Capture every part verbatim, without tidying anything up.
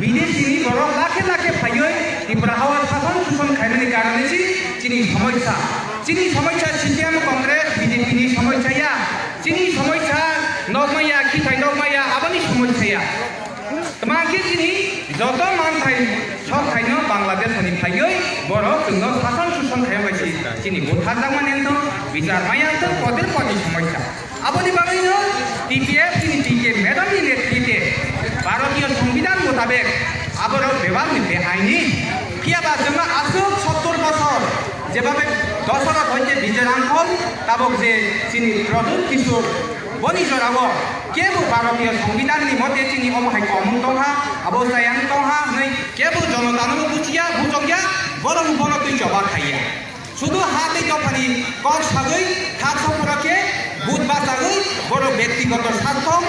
Bideshini borok lakhe lakhe phaiwi Tripura hao sason suson khaimani karone si chini somosya. Chini somosya C P M Congress B J P ni somosya ya. Chini somosya nokmaya, khithai nokmaya, aboni somosya ya. Tma khe chini joto manthai sok khaino Bangladesh ni phaiwi borok chwngno sason suson khaima bai si chini butharjakmani wngtong, bichar maya wngtong, kotor kotor somosya. Aboni bagwino T P F chini P K madam ni netrite Bharatiyo Songbidan mutabek aborok bebak ni beaini. Phiya ba chwngno aswk sottor bosor jeba bai dosora hoite Vijay Rangkhol tabok je chini Pradyut Kishore boni jorao kebo Bharatiyo Songbidan ni mote chini omo hai komung tongha, abo chayang tongha hwnwi kebo jonotano buchiya, buchokya, borok bono twi choba khaiya. Sudu ha tei dophani kok sagwi thak sokphoro khe but bachagwi borok byaktigoto sarthok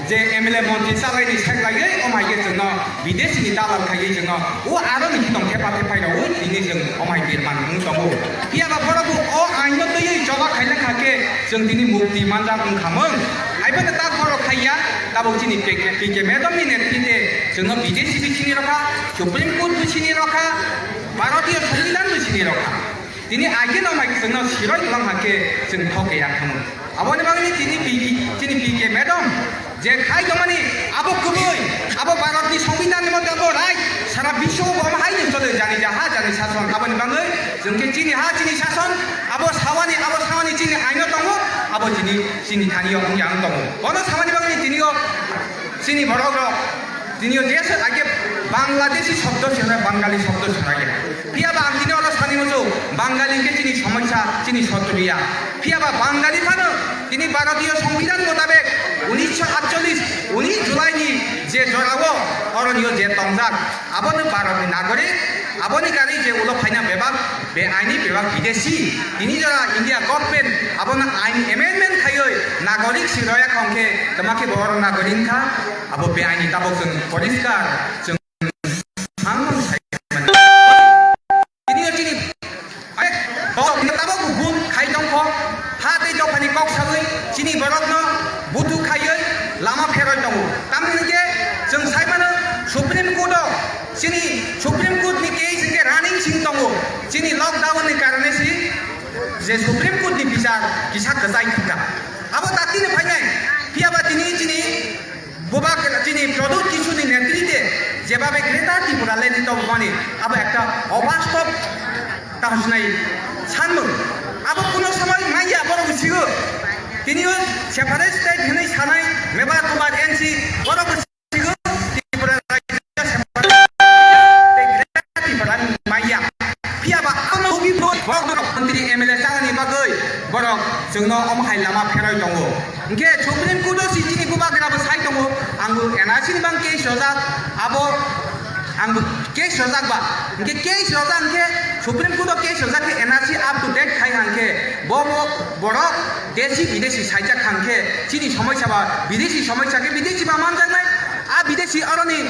je M L A montri chalaini seklaiwi omo hai khe chwngno bideshini dalal khaiwi chwngno o aroni hitong thepa thepai rogwi tini chwng omo hai birman wng tongo. Phiya ba borok bo o aino twiwi choba khaina kha khe chwng tini mukti manjak wng khamung. Haiphano tak borok khaiya tabok chini P K, P K madam ni netrite chwngno bideshi bisini rokha, Supreme Court bisini rokha, Bharatiyo Songbidan bisini rokha. Tini ageno mai chwngno siroi twlang hakhe chwng thok ya thangwi. Aboni bagwi tini P K, tini P K madam je khai tongmani abo kubui, abo Bharatni Songbidanni mote abo right, sara biswo bo omo hai ni chole jani ja ha jani sason. Aboni bagwi chwng khe chini ha chini sason, abo sawani, abo sawani chini aino tongo, abo chini, chini thani yo wngya wng tongo. Bono samani bagwi tini o chini borok rok Tini o jesa age Bangladeshi shobdo se hwnai, Bangali shobdo se hwnai. Phiya ba ang tini oro sani muchung, Bangali hwnkhe chini somosya, chini sotru ya. Phiya ba Bangali phano tini Bharatiyo Songbidan motabek unisho atchollish, unis July ni je jorao oro nio je tongjak, abono Bharatni nagorik, aboni karwi je ulo phaina bebak, be aini bebak bidesi. Tini jora India government abono ain amendment khaiwi nagorik si roya khongkhe, tama khe bo oro nagorik wngkha. Abo be aini tabok chwng poriskar, chwng ang mano sai mani. Tini o chini, are, borok ni tabok bo khai tongkho, ha tei dophani kok sawi chini borokno butu khaiwi lama pheroi tongo. Tamni hwnkhe chwng sai mano Supreme Court o, chini Supreme Court ni case hwnkhe running sing tongo. Chini lockdown ni karone si je Supreme Court ni bichar kisa kwchai thangkha. Abo datino phainai, phiya ba tini chini Bubagra chini Pradyut Kishoreni netrite jebabe Greater Tipraland ni tongmani abo ekta obastob tahosnai sanmung. Abo kuno somoi manya borok sigo. Tini o separate state hinwi sanai Mevar Kumar N C borok sigo Tripura rajya separate state Greater Tipraland manya. Phiya ba ano ubi borok borok mantri M L A chanani bagwi borok chwngno omo hai lama pheroi tongo. Hwnkhe Supreme Court o si chini bubagra bo sai tongo, ang bo N R C ni bang case rojak, abo ang bo case rojak ba. Hwnkhe case rojak hwnkhe Supreme Court o case rojak khe N R C up to date khai hwnkhe bo bo borok desi bidesi saijak hwnkhe chini somosya ba bidesi somosya khe bidesi ba manjaknai. A bidesi aroni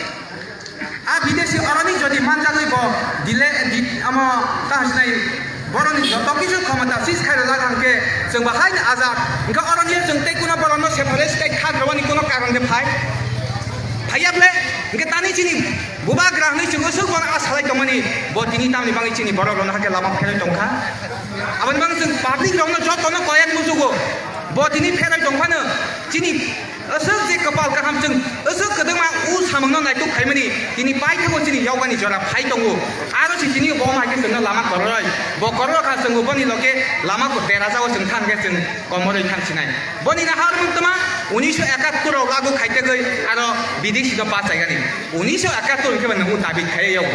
A bidesi oroni jodi manjagwi bo dile, di, amo, ta hasnai boroni joto kisu khomota sis khairok jak hangke chwng bo haino ajak. Hingke oroni chwng tei kuno borokno separate state kha rwani kuno karon de phai. Phaiya ble, hingke tani chini bubagra hwnwi chwng usuk bono a salai tongmani bo tini tamni bagwi chini borok rokno hake lama pherwi tongkha. Aboni bagwi chwng public rokno jotono koyang muchugo. Bo tini pherwi tongphano chini Aswk je kwpal kaham chwng aswk kwdwkma o samungno naituk khaimani tini paithago chini yokbani jora phai tongo. Aro si tini bo hai khe chwngno lama kororoi. Bo kororo kha chwng boni loge lama ko berajao chwng thang khe chwng komoroi thang sinai. Boni nahar mung tma unisho ekattor o lagu khaitagwi aro bidesi no pachaigani. Unisho ekattor hwnkhe bo nwngo dabi khaiya yago.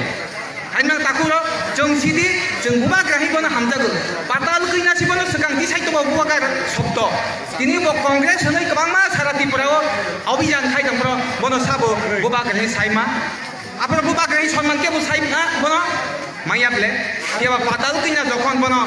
Haino takhuro chwng sidi chwng bubagra hai bono hamjago. Patal kwina si bono swkang tisai tongo bubagra sobdo. Tini bo Congress hwnwi kwbangma sara Tripura o abhijan khai tongphro bono sabo bubagra hai saima. Aphro bubagra hai sonman kebo saima bono maya ble. Phiya ba patal kwina jokhon bono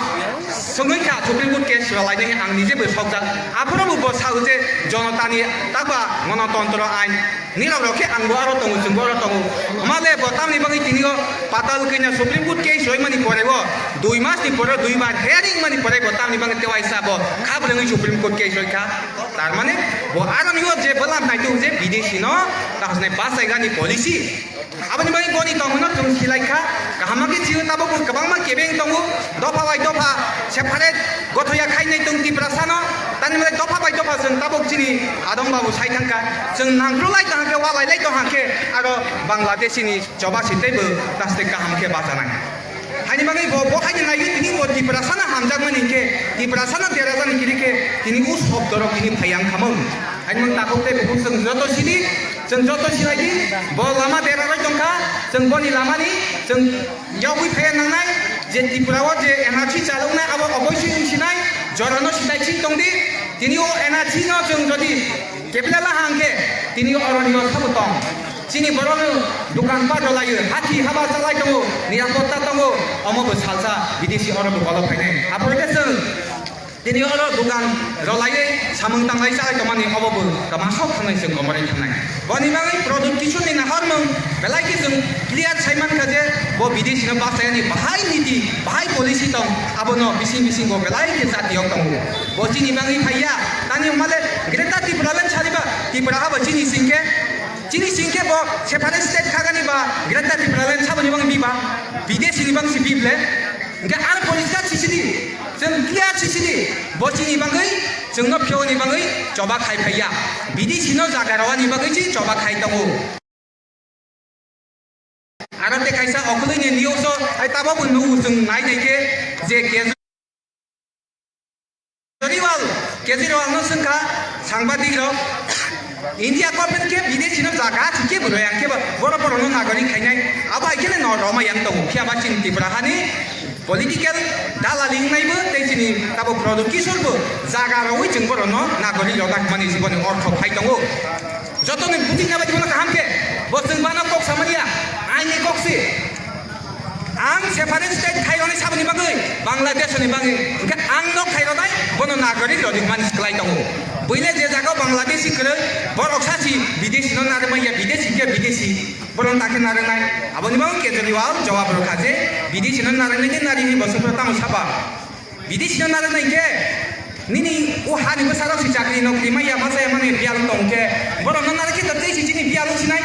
swngwi kha Supreme Court case rwlainani ang nije bo sokjak. Aphro bo bo sao je jonotani takba gonotontro ain Nirok rok khe ang bo aro tongo, chwng bo aro tongo. Male bo tamni bagwi tini o patal kwina Supreme Court case roimani pore o dui mas ni pore dui bar hearing mani pore bo tamni bagwi tewaisa bo kha bwlwngwi Supreme Court case roikha. Tar mane bo aro ni o je bwlam naitu je bidesi no ta hasnai bachai gani policy. Aboni bagwi boni tongmano chwng silai kha, kaham khe chini tabuk bo kwbangma kebeng tongo, dopha bai dopha separate gothoya khainai tong Tiprasano, tani bagwi dopha bai dopha chwng tabuk chini adong babu sai thang kha, chwng nangkru lai tong khe, walai lai tong khe, aro Bangladeshi ni choba si teibo taste kaham khe bachanai. Haini bagwi bo, bo haini naiwi tini bo Tiprasano hamjakmani hinkhe, Tiprasano derajani kiri khe tini o sobdorok tini phai ang khamung. Haini mang takhuk tei bukhuk chwng joto sidi, chwng joto sinai di, bo lama deraroi tongkha, chwng boni lamani, chwng yogwi phaiya nangnai, je Tripura o je N R C chaloknai abo oboisoi wng sinai, jorano sinai chik tongdi, tini o N R C no chwng jodi Kebila la hang khe tini oro ni sabo tong. Chini borok no dukan pat rwlaiyo, hati haba chalai tongo, nirapotta tongo, omo bo salsa bidesi oro bo kolok phainai. Aphuru khe chwng tini oro dukan rwlaiwi samung tanglai chalai tongmani obo bo kwma sok thangnai chwng komorwi thangnai. Boni bagwi product kisu ni nahormung belai khe chwng clear sai mankha je bo bidesi no bachayani bahai niti, bahai policy tong, abono bising bising bo belai khe jatiyok tongo. Bo chini bagwi phaiya, tani wngmale Greater Tipraland sariba, Tripura haba chini singkhe, chini singkhe bo separate state khagani ba Greater Tipraland saboni bagwi biba, bidesi ni bangsi bible, hingkhe ang poriskar sisidi, chwng clear sisidi, bo chini bagwi, chwngno phiyogni bagwi choba khai phaiya, bidesi no jaga rawani bagwi si choba khai tongo. Aro tei kaisa okolwi ni news o hai tabok bo nugo chwng nai nai khe je Kejriwal, Kejriwal no swngkha sangbadik rok India government khe bidesi no jaga thik khe bo rwya khe bo borok borok no nagorik khainai abo hai khe no rwma yang tongo phiya ba chini Tripura hani political dalali wngnai bo tei chini tabok Pradyot Kishore bo jaga rwui chwng borok no nagorik rok dakmani si boni ortho phai tongo. Joto ni buji na bai bono kaham khe, bo chwng bana kok samaliya, aini kok si. Ang separate state khai roni saboni bagwi, Bangladesh ni bagwi, hingke ang nok khai ronai, bono nagorik roni mani siklai tongo. Buile je jaga Bangladeshi kwrwi, borok sasi bidesi no narwkmaya, bidesi khe bidesi, bono takhe narwknai. Aboni bagwi Kejriwal jawab rwkha je, bidesi no narwknai khe nari hwnwi bo sopra tamo saba. Bidesi no narwknai khe, nini o hani bwsarok si chakri nokri maya, masa ya mani biyalo tong khe, borok no narwk khe to tei si chini biyalo sinai.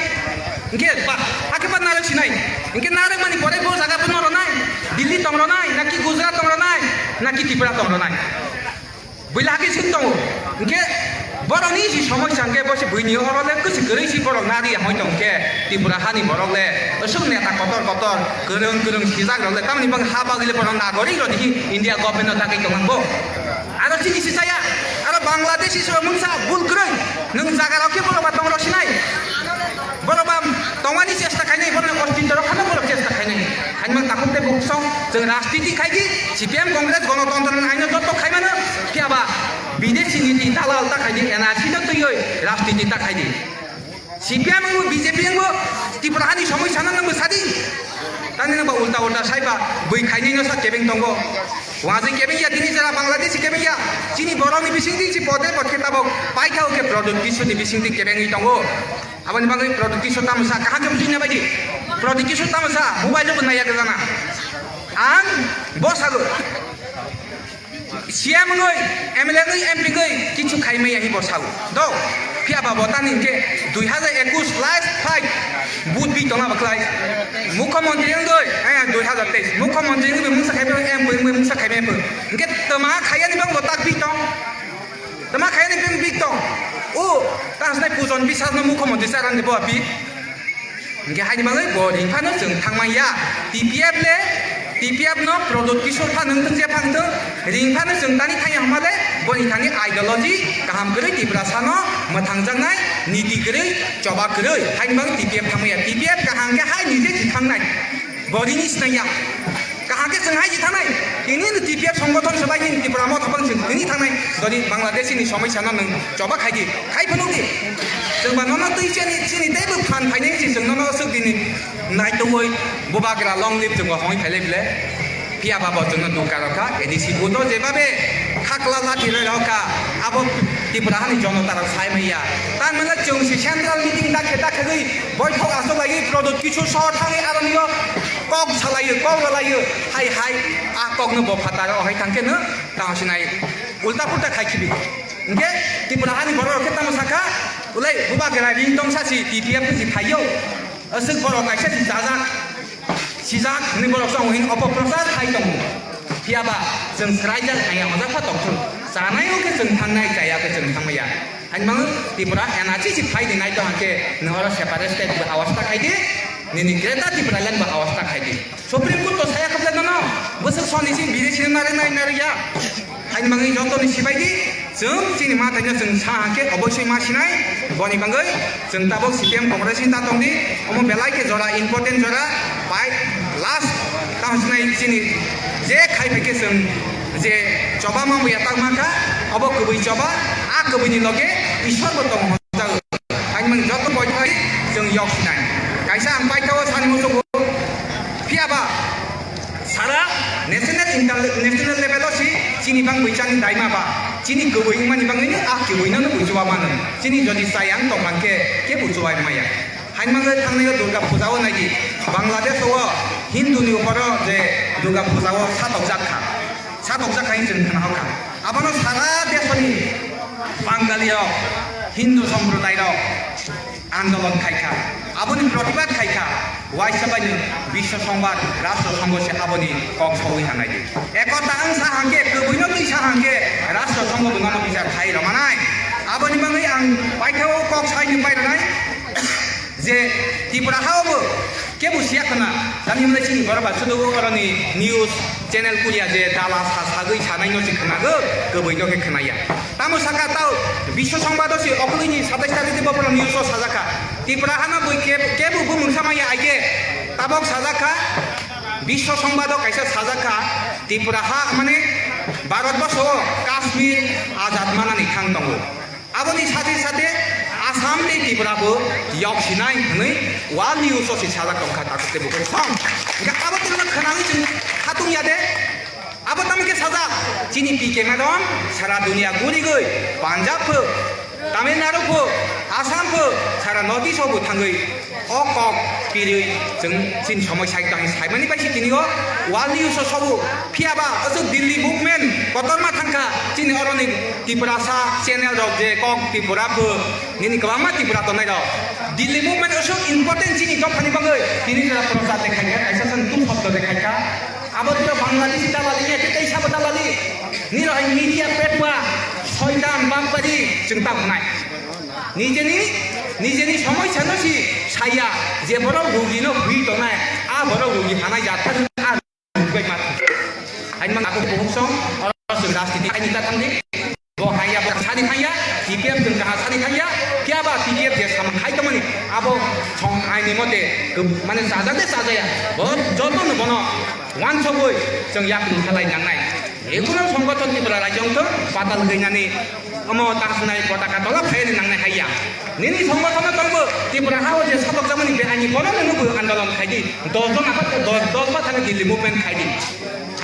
Hingke ba, hakhe ba narwk sinai. Hingke narwk mani pore bo jaga bo no ronai, Delhi tong ronai, naki Gujarat tong ronai, naki Tripura tong ronai. Buila hakhe sing tongo. Hingke borokni si somosya hingke bo se buini oro le kwchwk kwrwi si borok nari ya hoi tong khe Tripura hani borok le aswk neta kotor kotor kwrwng kwrwng sijak rok le tamni bang ha bagwi le borok nagorik rok di India government no tagwi tong bo. Aro chini si saya, aro Bangladeshi se mungsa bul kwrwi nwng jaga rok khe borok ba tong rok sinai. Borok ba tongmani chesta khainai, borok ostitto rok khano borok chesta khainai. Haimang takhuk tei bukhuk song, chwng rajniti khai di, C P M Congress Gonotontro ni aino joto khai mano, phiya ba bidesi niti dalal ta khai di, N R C no twiwi rajniti ta khai di. C P M wngbo, B J P wngbo, Tripura hani somoi sana nangbo sadi. Tani nangba ulta ulta saiba, bui khainai no sa kebeng tongo. Wajwi kebeng ya, tini jora Bangladeshi kebeng ya, chini borok ni bising di, si pote pot khe tabok, paithao khe Pradyot Kishore ni bising di kebeng wi tongo. Aboni bagwi Pradyot Kishore tamo sa, kaham khe bujina bai di. Pradyot Kishore tamo sa, mobile bo naiya gana. Ang bo sago. C M wngwi, M L A wngwi, M P wngwi kichu khai maya hi bo sago. Do, phiya ba bo tani hinkhe dui hazar ekush last fight vote bi tongma ba khlai. Mukhyamantri wngwi, eh, dui hazar teis. Mukhyamantri wngwi mungsa khai maya, M P wngwi mungsa khai maya. Hinkhe tama khayani bang bo tak bi tong. Tama khaini pin bik tong. O, tang snai pujon bisas no mukho monti saran de bo pi. Hingke haini bagwi bo ring phano chwng thangmanya. T P F le, T P F no Pradyot Kishore pha nung thung je phang thung. Ring phano chwng tani thangya hwnma le, boni thani ideology kaham kwrwi Tiprasa no mwthangjaknai, niti kwrwi, choba kwrwi. Haini bagwi T P F thangmanya. T P F kaham khe hai nije si thangnai. Bo rini sinaiya. Kaham khe chwng hai si thangnai. Tini no T P F songgothon se bai nini Tipra Motha phang chwng tini thangnai. Dori Bangladesh ni somai sana nwng choba khai di. Khai phano di. Chwng ba nono twi chini, chini tei bo phan phainai si chwng nono swk dini nai tongwi bubagra long live chwng bo hongwi phailai bile. Phiya ba bo chwngno dukha rokha, A D C buto jebabe khakla lathi roi rokha, abo Tripura hani jonota rok sai manya. Tan mane chwng si central meeting dakhe dakhegwi boithok aswk laiwi Pradyot Kishore sohor thangwi aroni o kok salaio, kok rwlaio, hai hai a kokno bo phataro ohai thangkhe no tamo sinai ulta pulta khai khibi. Hingke Tripura hani borok rok khe tamo sakha, ulai bubagra ring tong sasi T P F ni si phaio. Aswk borok kaisa si chajak, sijak hwnwi borok chong hwnwi opoprochar khai tongo. Phiya ba chwng swraijak haya hojak pha tongthok. Chanai o khe chwng thangnai, chaya khe chwng thangmaya. Haini bagwi Tripura N R C si phai di nai to hwnkhe nwng oro separate state bo awasta khai di, nini Greater Tipraland bo awasta khai di. Supreme Court to saya khaplai nono, bwswk soni si biri sini nari nai nari ya. Haini bagwi joto ni sibai di, chwng chini ma thaino chwng sa hwnkhe oboisoi ma sinai, boni bagwi chwng tabok C P M Congress ni ta tong di, omo belai khe jora important jora, bai last ta sinai chini je khai phaikhe chwng je choba ma muya tak ma kha, obo kwbwi choba, a kwbwi ni loge Ishwar bo tongo. Ang mang joto boithai chwng yok sinai. Kaisa ang paithao sani muchungo. Phiya ba sara national, international level o si chini bang bwichani daima ba chini kwbwi wngmani bagwi no a kwbwi no buchua mano. Chini jodi sayang tongmang khe, khe buchua maya. Hain mangwi thangnai o Durga Puja o nai di. Bangladesh o Hindu ni upor o je Durga Puja o satokjak kha. Satokjak kha hing chwng khna hokha. Abono sara desoni Bangali rok, Hindu somprodai rok andolon khai kha. Aboni protibad khai kha. Waisa bai no Biswa Songbat, Rashtra Songho se aboni kok sawi hanai di. Ekota ang sa hangke, kwbwi no twi sa hangke, Rashtra Songho bo nono bichar khai rw manai. Aboni bagwi ang paithao kok sai ni pai rwnai. Je Tripura ha o bo kebo siya khna, tani hwnle chini borok ba sudu oroni news channel kuliya je dala sa sagwi sanai no se khnago, kwbwi no khe khnaya. Tamo saka tao Biswa Songbat o se okolwi ni satais tarikh bo borok news o sajak kha. Tripura hano bwi ke-, kebo bumung samaya aike tabok sajak kha. Biswa Songbat o kaisa sajak kha, Tripura ha mane Bharat borso o Kashmir azad manani thang tongo. Aboni sate sate Assam tei Tripura bo yok sinai hwnwi World News o se sajak tongkha takhuk tei bukhuk song. Hingkhe abo tongno khwnangwi chwng khatung ya de. Abo tamo khe sajak chini P K madam sara dunia gurigwi Punjab pho, Tamil Nadu pho, Assam pho, sara North East o bo thangwi O kok pirwi chwng chini somoi sai tang saimani bai si tini o World News o sobo. Phiya ba aswk Delhi movement kotorma thangkha chini oroni Tiprasa channel rok je kok Tripura pho nini kwbangma Tripura tongnai rok. Delhi movement aswk important chini dophani bagwi tini jora prochar de khaikha, kaisa san tu shobdo de khaikha. Abo tei Bangladeshi dalali ya tei sabo dalali. Nini hai media petwa soitan bangpari chwng ta hwnai. Nijeni, nijeni somosya no si saya, je borok rugi no hwi tongnai, a borok rugi hanai jat thani a rugi bai ma. Hain mang aku buhuk song, oro sing rajniti hain ta thangdi. Bo haya bo sani thangya, T P F jeng kaha sani thangya, kya ba T P F je sam khai tongmani, abo song aini mote, mane sajak de sajaya, bo joto no bono wansogwi chwng yakni salai nangnai. Jekuno songothon Tripura rajyo wngthok, patal gwnani omo ta sunai potaka tola phaiyani nangnai haiya. Nini songothon tongbo Tripura hao je satokjakmani beaini bono nungbo andolon khaidi. Dos jon apat dos, dos ba thani Delhi movement khaidi.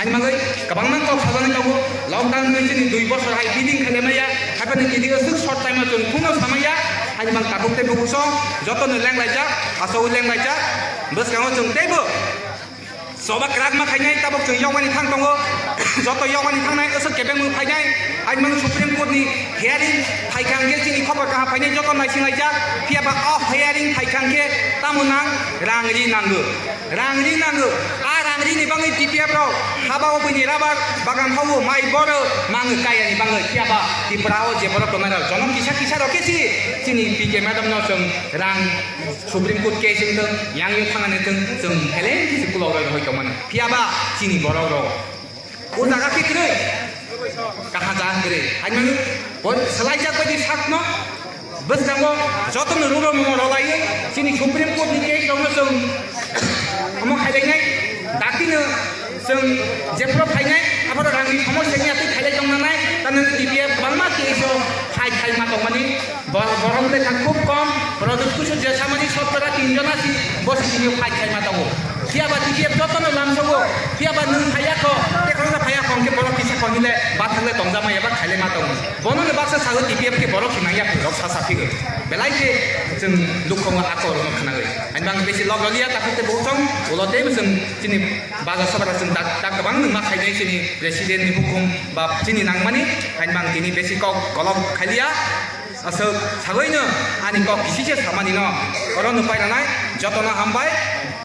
Ani bagwi kwbangma kok sajani tongo. Lockdown ni chini dui bosor hai biding khaile maya. Haibani tini aswk short time o chwng phungo samaya. Ani mang tabuk tei bukuso jotono lenglaijak, aswk lenglaijak. Bwskango chwng teibo Soba kwrak ma khainai, tabuk chwng yokmani thang tongo. Joto yokmani thangnai, aswk kebengmung phainai. Aimang Supreme Court ni hearing phaikha hwnkhe chini khobor kaham phainai, joto naisinglaijak. Phiya ba o hearing phaikha hwnkhe tamo nang? Rang ri nango. Rang ri nango. A rang ri ni bagwi T P F rok haba o buini rabar bagan hao mai boro mango kaya ni bagwi. Phiya ba Tripura o je borok tongnai rok jonom kisa kisa rok khe si chini P K madam no chwng rang Supreme Court case wngthung, yang yo thangani thung, chwng heleng khe se kulok rok hoi tongmani. Phiya ba chini borok rok o jaga khe kwrwi, kaha jaga kwrwi. Haino bo swlaijak bai di sakno bwskango jotono ruro mumo rwlaiwi chini Supreme Court ni case rokno chwng omo khailainai, dakti no. Chwng jephuru phainai, aphuru rangni somosya wngya tei khailai tong nanai, tamni T P F kwbangma case o khai khai ma tongmani, bo-, borok lekha khub kom, Pradyot Kishore je samani sotkora tin jona si, bo si tini khai khai ma tongo. Phiya ba T P F jotono lamsogo, phiya ba nwng phaiya kho, tei khoroksa phaiya kho, hwnkhe borok kisa kho hinle bathang le tongjama eba khailai ma tongo. Bono le baksa sago T P F khe borok hinang ya phirok sa sa phigo. Belai khe chwng lukhongo a kok rokno khnawi. Ani bang besi log rwliya, takhuk tei bo chwng ulo tei bo chwng chini Baja sabra chwng dak, dak kwbang nwngma khainai chini president ni hukum ba chini nangmani, hain bang tini besi kok kolok khailia. Aswk sagwi no ani kok kisi se samani no. Oro no painanai jotono hambai.